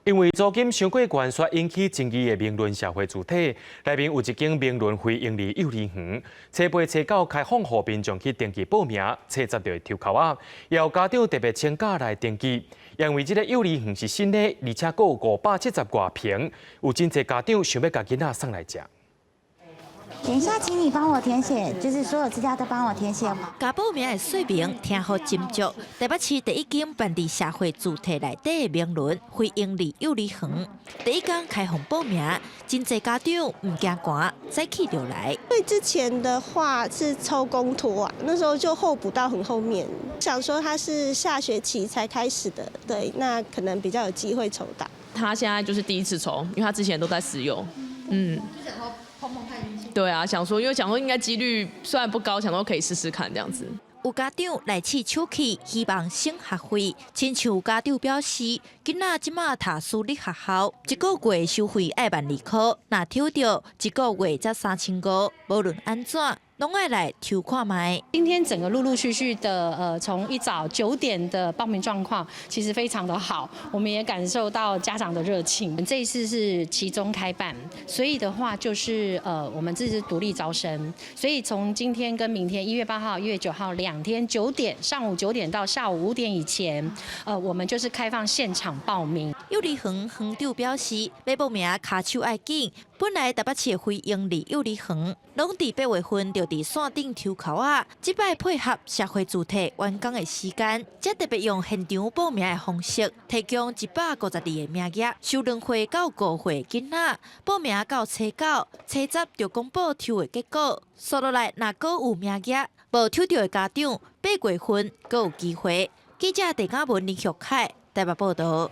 因為租金傷過懸，煞引起爭議的明倫社會住宅，內面有一間明倫非營利幼兒園，初八、初九開放予民眾去登記報名，初十就會抽籤仔，也有家長特別請假來登記。因為這个幼兒園是新的，而且閣有570外坪，有真濟家長想欲共囡仔送來遮。等一下，請你幫我填寫，就是所有資料都幫我填寫。共報名的說明聽予斟酌。台北市第一間辦佇社會住宅內底的明倫非營利幼兒園，第一工開放報名，真濟家長毋驚寒，早起就來。因為之前的話是抽公托啊，那時候就候補到很後面，想說他是下學期才開始的，對，那可能比較有機會抽到。他現在就是第一次抽，因為他之前都在私幼，嗯。對啊，想說，因為想說應該幾率雖然不高，想說可以試試看這樣子。有家長來試手氣，希望省學費。親像家長表示，囡仔這馬讀私立學校，一個月收費愛12,000箍，若抽著一個月才3500，無論按怎，攏愛來抽看覓。今天整個陸陸續續的，從一早9點的報名狀況，其實非常的好，我們也感受到家長的熱情。這一次是期中開辦，所以的話就是，我們這是獨立招生，所以從今天跟明天1月8號、1月9號2天九點，上午九點到下午5點以前，我們就是開放現場報名。幼兒園園長表示，欲報名跤手愛緊。本來台北市的非營利幼兒園，攏佇8月份就佇線頂抽籤仔，這擺配合社會住宅完工的時間，才特別用現場報名的方式，提供152個名額，收2歲到5歲囡仔報名到初九、初十就公布抽的結果。紲落來，若閣有名額，無抽著的家長8月份閣有機會。記者鄭嘉文、林玉凱台北報導。